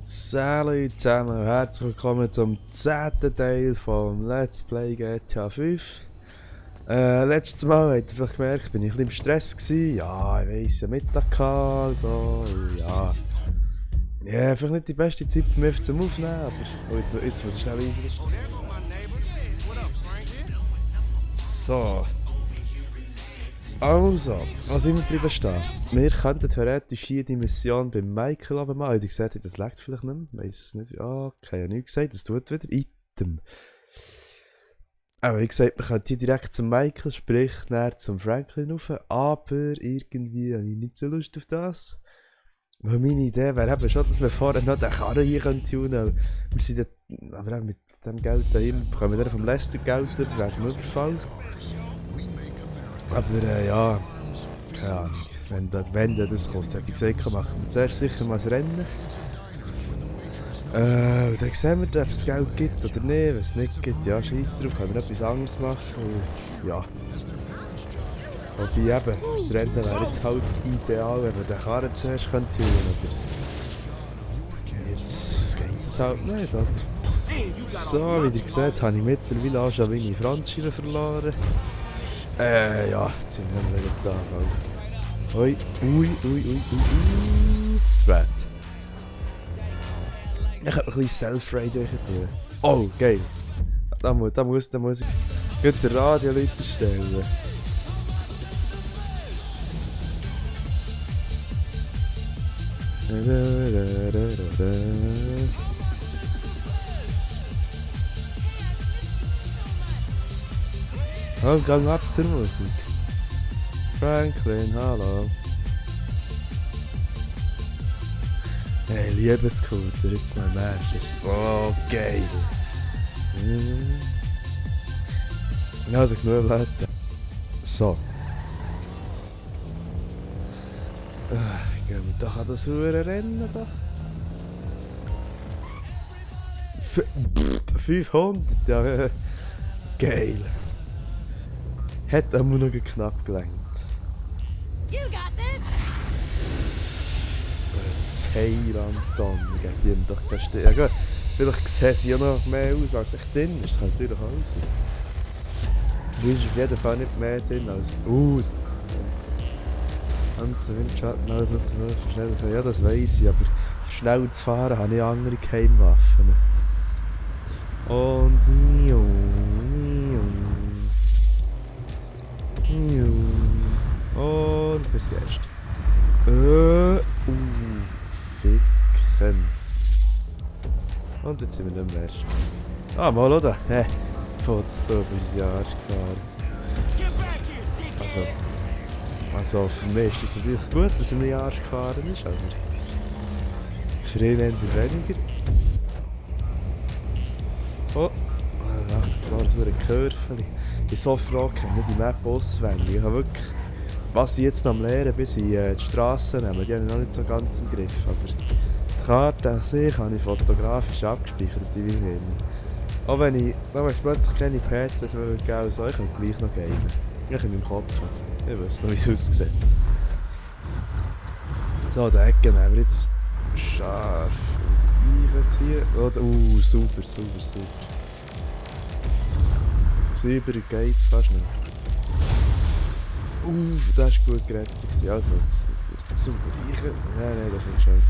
Salut zusammen und herzlich willkommen zum 10. Teil vom Let's Play GTA 5. Letztes Mal habt ihr vielleicht gemerkt, bin ich ein bisschen im Stress gewesen. Ja, ich weiss, ja Mittag gehabt, so, ja. Ja, vielleicht nicht die beste Zeit für mich zum Aufnehmen, aber jetzt muss ich schnell weiter. So. Also, was sind wir geblieben stehen? Wir könnten theoretisch hier die Mission beim Michael abmachen. Ihr seht, das leckt vielleicht nicht mehr. Weiss es nicht. Ja, okay, ja nichts gesagt. Das tut wieder. Item. Aber wie gesagt, man könnte hier direkt zum Michael, sprich näher zum Franklin rauf. Aber irgendwie habe ich nicht so Lust auf das. Weil meine Idee wäre eben schon, dass wir vorher noch den Karren hier tunen können. Wir sind dort, aber auch mit dem Geld da hin, bekommen wir vom Lester Geld über, wegen dem Überfall. Aber ja, keine Ahnung, wenn das kommt, hätte ich gesagt, machen wir zuerst sicher mal das Rennen. Und dann sehen wir, ob es Geld gibt oder nicht. Wenn es nicht gibt, ja, scheiß drauf, können wir etwas anderes machen. Und, ja. Wobei eben, das Rennen wäre jetzt halt ideal, wenn wir den Karren zuerst tunen können. Aber jetzt geht es halt nicht, oder? So, wie ihr seht, habe ich mittlerweile auch schon meine Frontscheibe verloren. Ja, jetzt sind wir wieder da. Ui. Bad. Ich habe ein bisschen Self-Ride tun. Oh, geil. Da muss ich gut den Radio stellen. Oh, gang ab zur Musik. Franklin, hallo. Hey, Liebescooter, jetzt mein Mensch, ist so geil. Ja, also genug Leute. So. Gehen wir doch an das hure Rennen da. 500, ja. Geil. Hat aber noch knapp gelangt. Heiland-Donner, gegen die haben doch keine Stimme. Ja gut, vielleicht sehen sie ja noch mehr aus als ich drin ist. Das kann natürlich auch sein. Du bist auf jeden Fall nicht mehr drin als... Ganze Windschatten, alles noch zu schnell. Ja, das weiss ich, aber schnell zu fahren habe ich andere Geheimwaffen. Und... Und fürs Erste. Ficken. Und jetzt sind wir nicht mehr erst. Ah, mal oder? Hä? Fotz, du bist ja Arsch gefahren. Also für mich ist es natürlich gut, dass er mir Arsch gefahren ist, aber für ihn eher weniger. Oh, klar, so ein Körfeli. Ich bin so froh, ich kenne die Map auswendig. Ich habe wirklich, was ich jetzt noch am Lernen bin, sind die Strassen nehmen. Die habe ich noch nicht so ganz im Griff. Aber die Karte an sich habe ich fotografisch abgespeichert, die Wien. Auch wenn es plötzlich keine PCs mehr geben soll, ich kann gleich noch gehen. Ich in meinem Kopf. Ich weiß noch, wie es aussieht. So, die Ecke nehmen wir jetzt scharf in die Eiche ziehen. Super. Sauber geht's fast nicht. Das war gut gerettet. Also jetzt sauber reichen. Nein, das war nicht schön.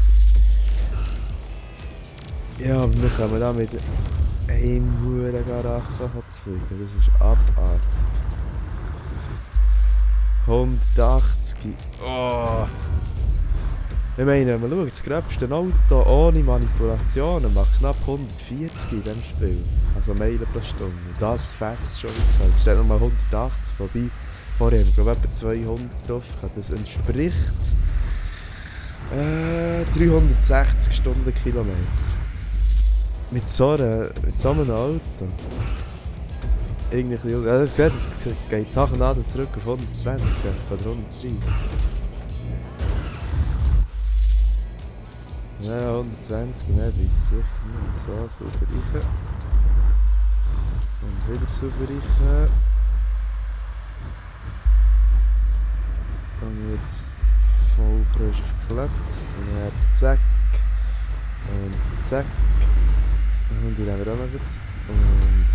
Ja, aber wir kommen da mit einem Huren Garachen zu fliegen. Das ist abartig. 180. Oh! Ich meine, wenn man schaut, das gröbste Auto ohne Manipulationen macht knapp 140 in diesem Spiel. Also Meilen pro Stunde. Das fetzt schon wie Zeit. Es steht nochmal 180 vorbei. Vorher haben wir glaube ich etwa 200 drauf. Das entspricht 360 Stundenkilometer. Mit so einem Auto. Irgendwie es geht Tag und Abend zurück auf 120 oder 130. Ja, 120, ne, weiss sicher nicht. So, sauber reichen. Und wieder sauber reichen. Dann jetzt voll frisch auf Klötz. Und dann zack. Und zack. Und die nehmen wir auch noch gut. Und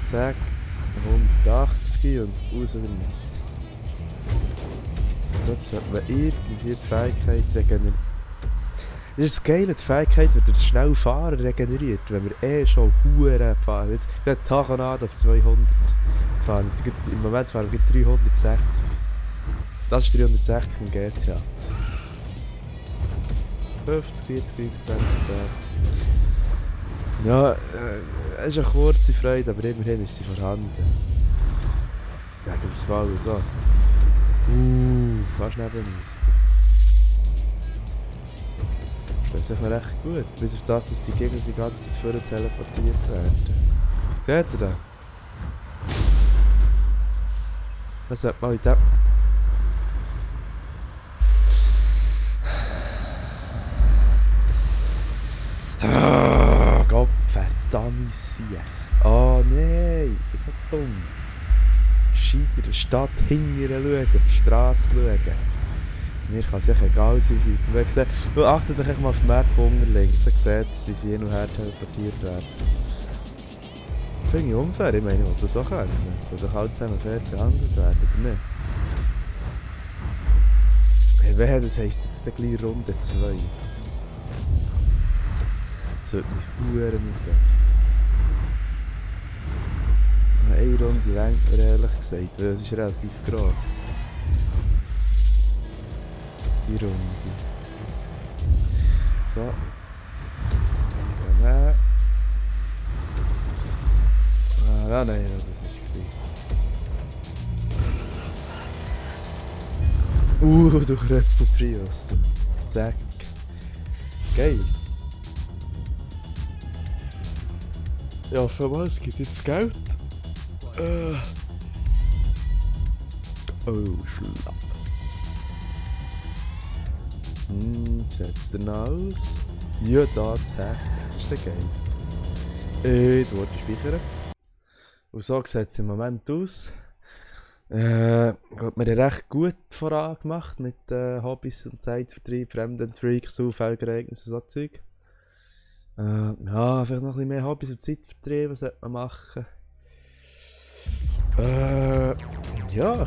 zack. 180 und raus damit. So, jetzt sollte man irgendwie die Fähigkeit regenerieren. Das ist das Geile, die Fähigkeit wird durch schnell Fahren regeneriert, wenn wir schon Huren fahren. Jetzt geht Tachonaut auf 200 fahren. Im Moment fahren wir 360. Das ist 360 im GTA. 50, 40, 30, 20, 10. Ja, es ist eine kurze Freude, aber immerhin ist sie vorhanden. Sagen wir es mal so. Fast neben uns. Das ist echt recht gut, bis auf das, dass die Gegner die ganze Zeit vorher teleportiert werden. Seht ihr das? Was sollte man mit dem... Gott verdammt Siech. Oh nein, das ist so dumm. Scheiter der Stadt hinterher schauen, auf die Straße schauen. Mir kann es echt egal sein, wie gesagt. Nur achtet euch mal auf die Map unten links, dann seht ihr, wie sie hin und her teleportiert werden. Finde ich unfair, ich meine, ich will das auch können. Es soll doch alle zusammen fair behandelt werden, oder nicht? Hey, das heisst jetzt gleich Runde 2. Das sollte mich verdammt mitgehen. Eine Runde reicht mir ehrlich gesagt, weil es ist relativ gross. Die Runde. So. Ja, nein, das war es. Du Kröpfel Prius, du. Zack. Geil. Ja, für was gibt jetzt Geld? Oh, schlapp. Setzt den aus. Ja, da, zack. Das ist der geil. Du wolltest speichern. Und so sieht es im Moment aus. Ich glaube, wir haben recht gut vorangemacht mit Hobbys und Zeitvertrieb, Fremdenfreak, Zufallgereignisse und so Zeug. Ja, vielleicht noch ein bisschen mehr Hobbys und Zeitvertrieb, was sollte man machen? Ja,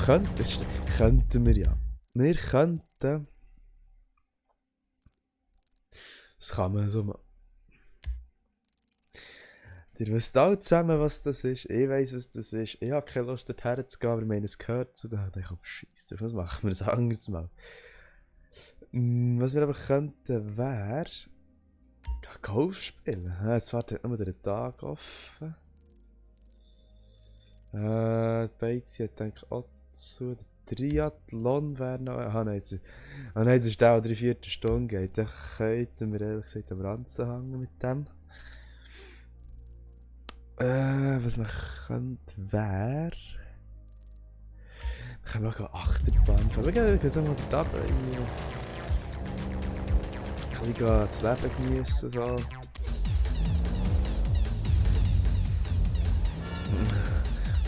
könnten wir ja. Wir könnten... Das kann man so machen. Ihr wisst alle zusammen, was das ist. Ich weiss, was das ist. Ich habe keine Lust, dorthin zu gehen, aber ich meine, es gehört zu da. Ich hab Scheisse. Was machen wir ein anderes Mal? Was wir aber könnten, wäre... Golf spielen. Jetzt wartet nur der Tag offen. Die Beizi hat denke auch zu. Der Triathlon wäre noch... nein, das ist der, der 3/4 Stunde geht. Dann könnten wir ehrlich gesagt am Rand hängen mit dem. Was man könnte, wäre... Wir können auch Achterbahn fahren. Wir gehen jetzt mal da irgendwie... Ich kann das Leben genießen, so. Und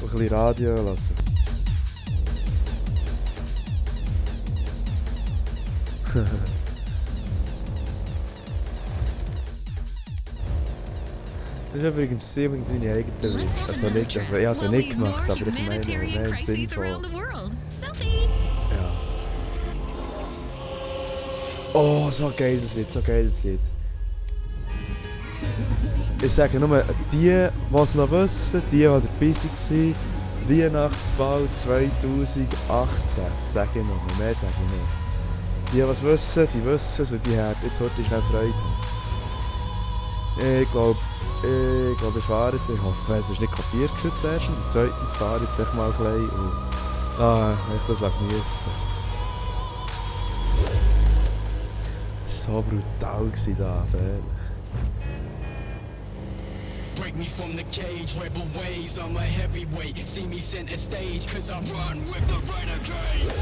ein bisschen Radio lassen. Das ist übrigens meine eigene Welt. Also nicht, ich habe es nicht gemacht, aber ich meine mehr im Sinn von... Ja. Oh, so geil das Lied, so geil das Lied. Ich sage nur, die es noch wissen, die dabei waren, Weihnachtsball 2018, sage ich noch, mehr sage ich nicht. Die es wissen, die wissen es und die haben jetzt heute schnell Freude. Ich glaube, ich fahre jetzt, ich hoffe, es ist nicht kapiert zuerst und zweitens fahre ich jetzt echt mal ein bisschen und... ich das geniessen. Das war so brutal da, ehrlich. Break me from the cage, rebel ways, I'm a heavyweight. See me center stage, cause I run with the renegade.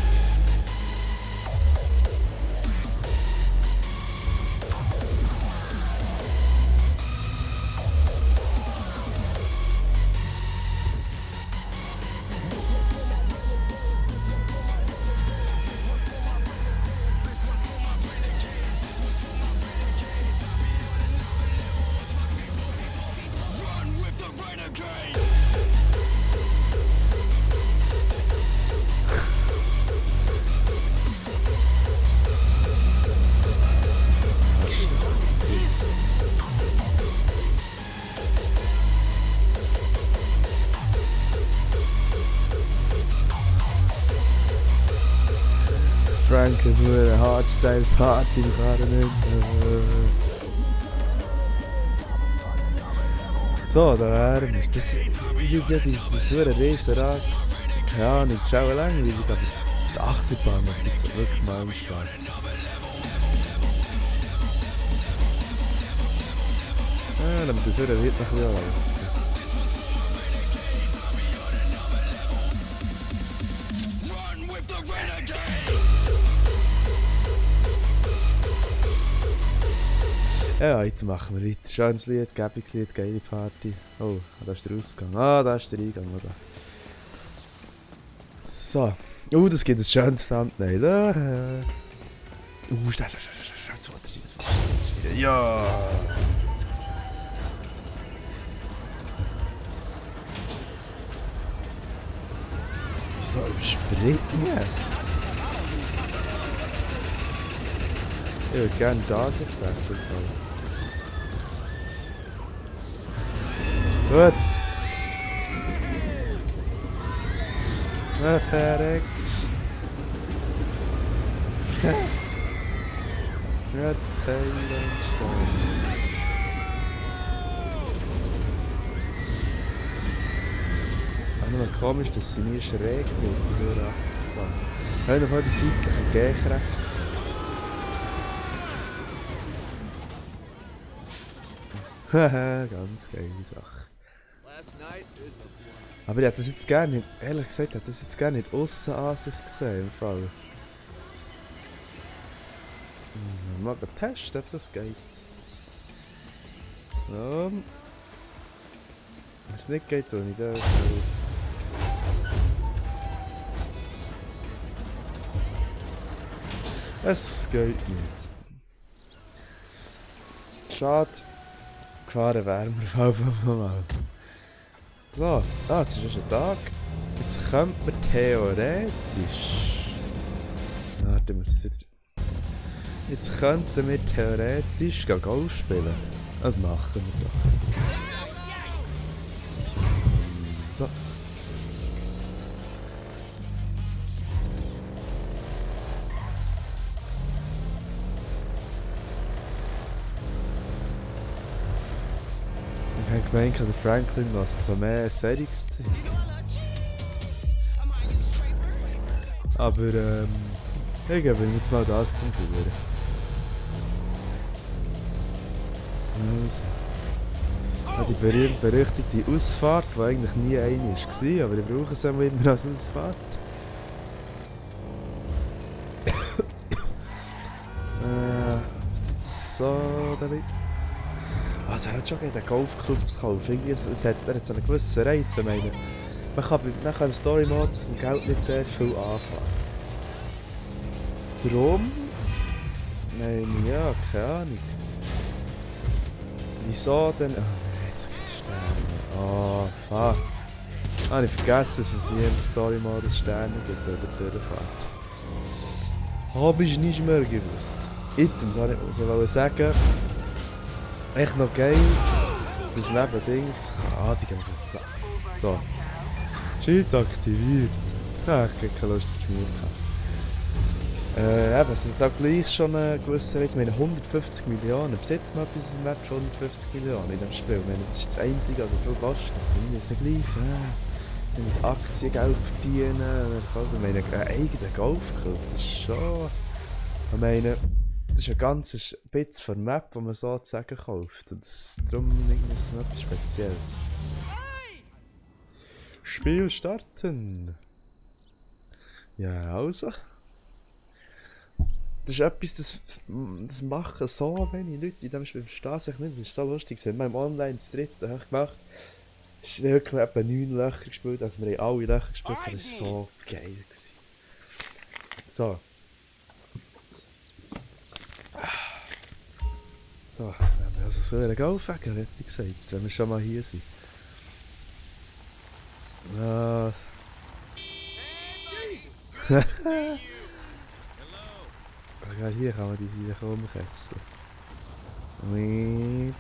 Nur eine Hardstyle-Party im Karren. So, da wären wir. Das wäre Riesenrad. Keine Ahnung, das ist auch langweilig, aber die Achterbahn macht jetzt wirklich mal Spaß. Ja, dann das wird noch ein bisschen laufen. Ja, heute machen wir weiter. Schönes Lied, gäbiges Lied, geile Party. Oh, da ist der Ausgang. Ah, da ist der Eingang. Oder? So. Das gibt ein schönes Thumbnail. Schnell. Ja! So, überspringen. Ich würde gerne da sich wechseln. Gut. Na, fertig. Erzählen stehen. Nur komisch, dass sie nie schräg wird. Hör noch die seitlichen Gehkräfte. Haha, ganz geile Sache. Aber ich hätte das jetzt gerne nicht, ehrlich gesagt, ich hätte das jetzt gerne nicht Aussenansicht gesehen im Fall. Mal testen, ob das geht. Wenn es nicht geht, tue ich das. Es geht nicht. Schade. Gefahren wären wir auf jeden Fall mal. So, jetzt ist schon ein Tag. Jetzt könnte man theoretisch... Warte, ich muss es wieder... Jetzt könnten wir theoretisch Golf spielen. Das machen wir doch. So. Ich habe gemeint, der Franklin lässt so mehr Settings ziehen. Aber ich gebe ihm jetzt mal das zum Führen. Also. Die berühmt-berüchtigte Ausfahrt, die eigentlich nie eine war, aber ich brauche es immer als Ausfahrt. So, damit. Also er hat schon den Golfclubs gekauft. Irgendwie, er hat so einen gewissen Reiz. Ich meine, man kann im Story-Modus mit dem Geld nicht sehr viel anfangen. Darum... Nein, ja, keine Ahnung. Wieso denn... Oh nein, jetzt gibt es Sterne. Oh, fuck. Ah, ich vergessen, dass es hier im Story-Modus Sterne gibt oder Durchfahrt. Habe ich nicht mehr gewusst. Items, was ich wollte sagen. Echt noch geil. Das Nebendings. Die gehen was. So. Cheat aktiviert. Ja, ich habe keine Lust auf Schmier gehabt. Es sind da gleich schon gewisse Reiz. Ich meine 150 Millionen. Besitzt man etwas im Wert schon 150 Millionen in diesem Spiel. Ich meine, das ist das Einzige, also viel kostet. Das ist nicht gleich. Mit Aktien Geld verdienen. Ich meine, einen eigenen Golfclub. Das ist schon... Ich meine... Das ist ein ganzes bisschen von der Map, die man sozusagen kauft. Und darum ist es noch etwas Spezielles. Spiel starten! Ja, also. Das ist etwas, das machen so wenig Leute in diesem Spiel. Ich verstehe es nicht. Das ist so lustig. Wir haben online das dritte gemacht. Es war wirklich etwa 9 Löcher gespielt. Also wir haben alle Löcher gespielt. Das war so geil. So. So, wenn wir also so einen Golfwagen, hätte ich gesagt, wenn wir schon mal hier sind. Ja, hier kann man diese Sachen umkesseln. Und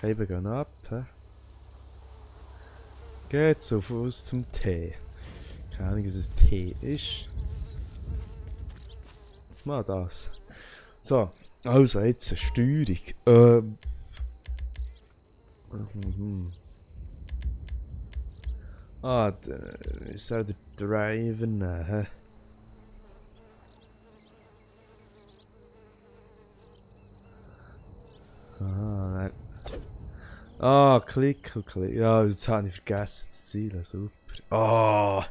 Scheiben gehen ab. Geht's auf aus zum Tee. Keine Ahnung, was ein T ist. Mal das. So, also jetzt eine Steuerung. Ich soll den Driver nehmen. Hä? Nein. Klick und Klick. Ja, jetzt habe ich vergessen zu zielen. Super.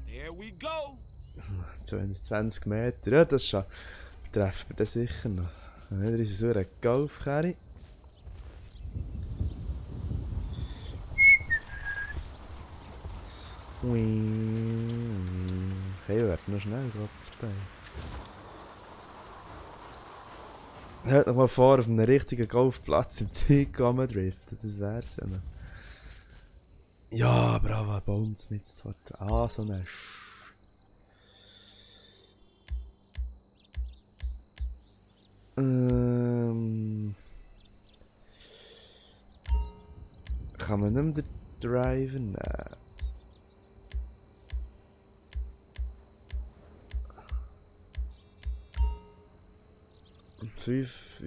Here we go. 220 Meter. Ja, das schon. Treffen wir das sicher noch. Wieder ist so eine Golfkerne. Hey, wir werden noch schnell vorbei. Hört noch mal vor, auf einem richtigen Golfplatz im Zeug driften. Das wär's ja noch. Ja, bravo, bei uns mit so eine Kann man nicht mehr den Driver nehmen? 5,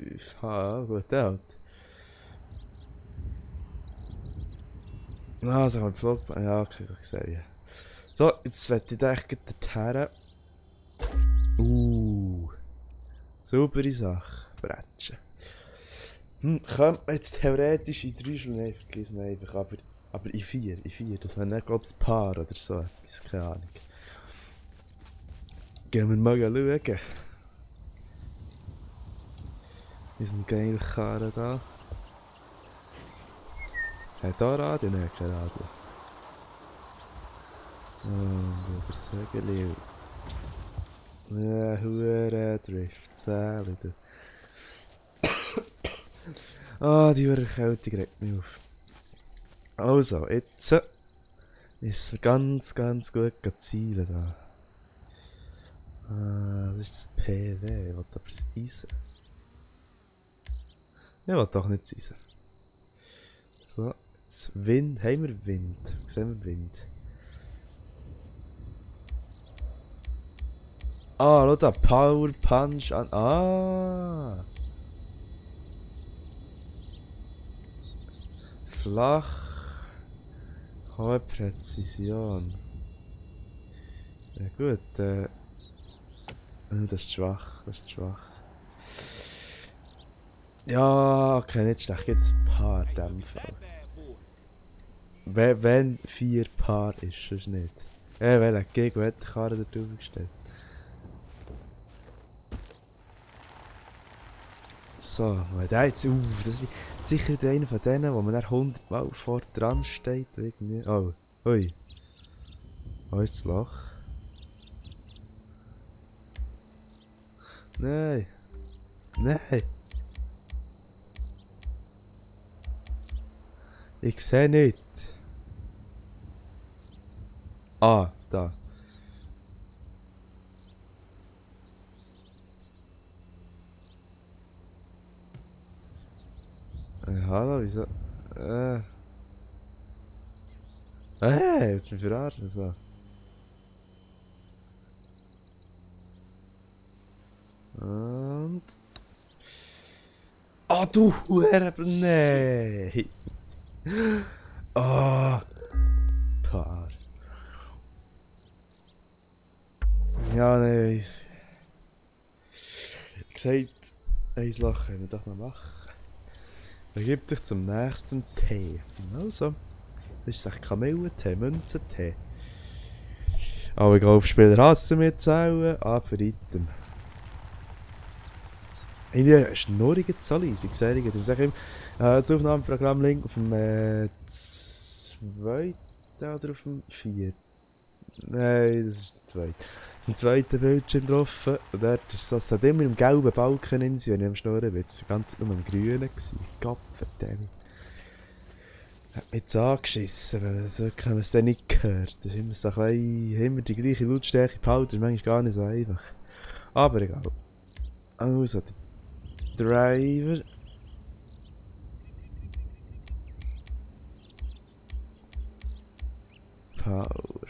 gut, halt. So kann man Flop. Ja, okay, ich sehe. So, jetzt werde ich echt dorthin. Saubere Sache. Bretschen. Könnte man jetzt theoretisch in 3 Stunden vergessen einfach, aber in 4. Das wäre nicht, glaube ich, ein Paar oder so etwas, keine Ahnung. Gehen wir mal schauen. Diesen geilen Karren da. Hat da Radio? Nein, kein Radio. Über Segel. Ja, hure Drift. Zähle du. Die Erkältung regt mich auf. Also, jetzt ist es ganz gut zielen da. Das ist das PW. Ich will aber das Eisen. Ich will doch nicht das Eisen. So, jetzt Wind. Haben wir Wind? Sehen wir Wind? Schau da, Power Punch an. Flach. Hohe Präzision. Ja gut, das ist schwach, Ja, okay, nicht schlecht, jetzt ein Paar in dem Fall. Wenn 4 Paar ist, sonst nicht. Welcher Gego hat die Karre da drüber gestellt? So, weil der jetzt, das ist sicher einer von denen, wo man dann 100 Mal vor dran steht. Irgendwie. Ui. Wo ist das Loch? Nein. Ich sehe nicht. Da. Hallo, wieso? Jetzt mich verarschen, so. Und... du Huere... Nee! Paar. Ja, nee. Gesagt, ein Lachen können wir doch noch machen. Begib dich zum nächsten Tee. Also, das ist echt Kamillentee, Münzentee. Alle Golfspieler hassen mir zählen, aber Item. Irgendwie ein schnurriger Zalis, ich sage ihm, das Aufnahmeprogramm-Link auf dem 2. oder auf dem 4. Nein, das ist der 2. Im zweiten Bildschirm drauf. Und dort ist es hat immer im gelben Balken in sich, wenn ich am Schnurren bin. Es war ganz nur im grünen. Gott verdammt. Hat mich jetzt angeschissen, weil so kann man es dann nicht gehört. Das ist immer so ein bisschen, immer die gleiche Lautstärke behalten, das ist manchmal gar nicht so einfach. Aber egal. Also, der Driver. Power.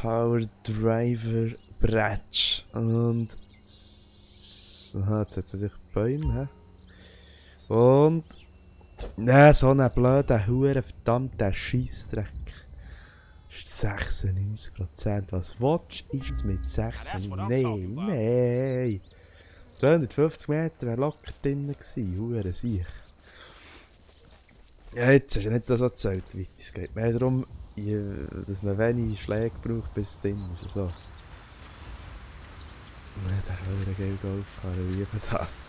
Power Driver Bratsch. Und. Aha, jetzt hat es natürlich Bäume, hä? Und. Nein, so einen blöden, huren verdammten Scheissdreck. Das ist 96%. Was willst du jetzt mit 96%? Nein. 250 Meter wäre locker drin gewesen. Huren sich. Ja, jetzt ist ja nicht so gezählt, wie weit es geht. Mehr darum, dass man wenig Schläge braucht, bis es drin ist. So. Nein, der kann wieder geil Golf fahren. Ich liebe das.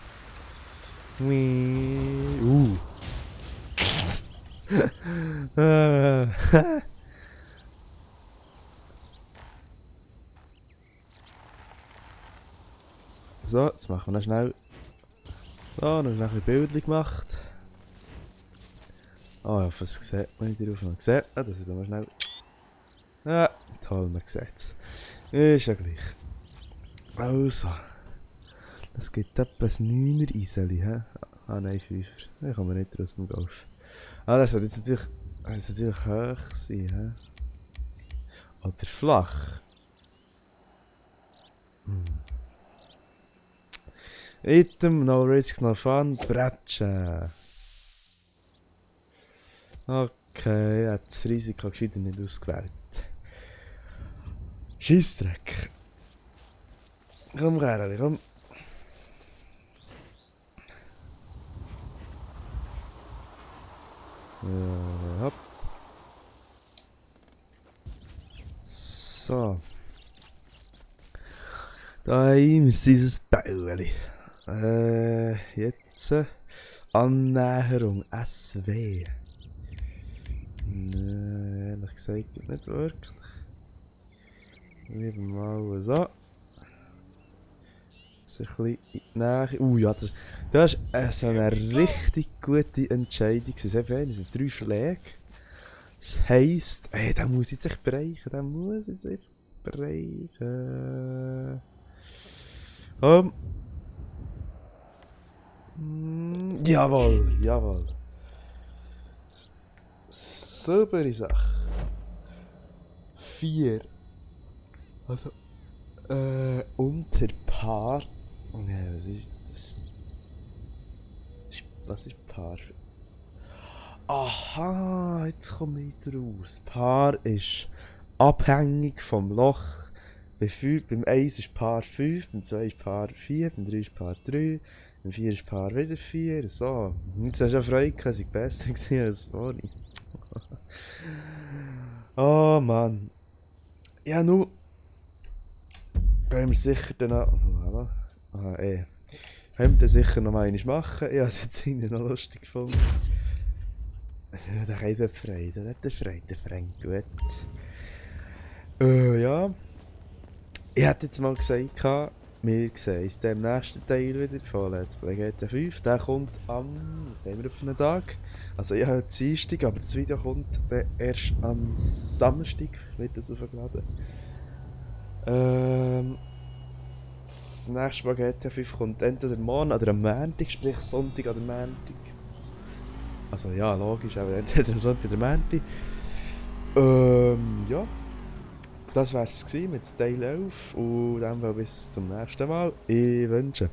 So, jetzt machen wir noch schnell. So, noch schnell ein Bildchen gemacht. Oh ja, was sieht man nicht drauf? Man sieht, das ist mal schnell. Ja, toll, man sieht es. Ist ja gleich. Also. Es gibt etwa ein 9er Eiseli, hä? Ah nein, 5er. Ich komme nicht raus beim Golf. Ah, das sollte jetzt natürlich hoch sein, hä? Oder flach. Item, no risk, no fun, Bratschen. Okay, er hat das Risiko gescheiter nicht ausgewählt. Scheissdreck. Komm, Kerli, komm. Hopp. So. Da haben wir dieses Bäueli. Jetzt Annäherung SW. Nee, ehrlich gesagt nicht wirklich. Lieber mal so. So ein bisschen in die Nähe. Ja, das ist so eine richtig gute Entscheidung. Es sind 3 Schläge. Das heisst, der muss jetzt sich bereichen. Der muss jetzt sich bereichen. Jawohl, jawohl. Saubere Sache. 4. Also, unter Paar. Ne, was ist das? Was ist Paar? Aha, jetzt komme ich raus. Paar ist abhängig vom Loch. Beim 1 ist Paar 5, beim 2 ist Paar 4, beim 3 ist Paar 3, beim 4 ist Paar wieder 4. So, jetzt hast du ja Freude gehabt, dass ich besser gesehen als vorhin. Oh Mann. Ja, nun. Können wir sicher dann noch. Können wir dann sicher noch mal einmal machen. Ich habe es jetzt irgendwie noch lustig gefunden. Ja, der kann frei, der hat frei, der Frank, gut. Ja. Ich hätte jetzt mal gesagt, wir sehen uns im nächsten Teil wieder von Let's Play GTA 5. Der kommt am, was haben wir für einen Tag? Also ich habe Dienstag, aber das Video kommt dann erst am Samstag, wird das aufgeladen. Das nächste Mal GTA 5 kommt entweder morgen oder am Montag, sprich Sonntag oder Montag. Also ja, logisch, aber entweder am Sonntag oder Montag. Ja. Das wär's mit Teil 11 und dann bis zum nächsten Mal. Ich wünsche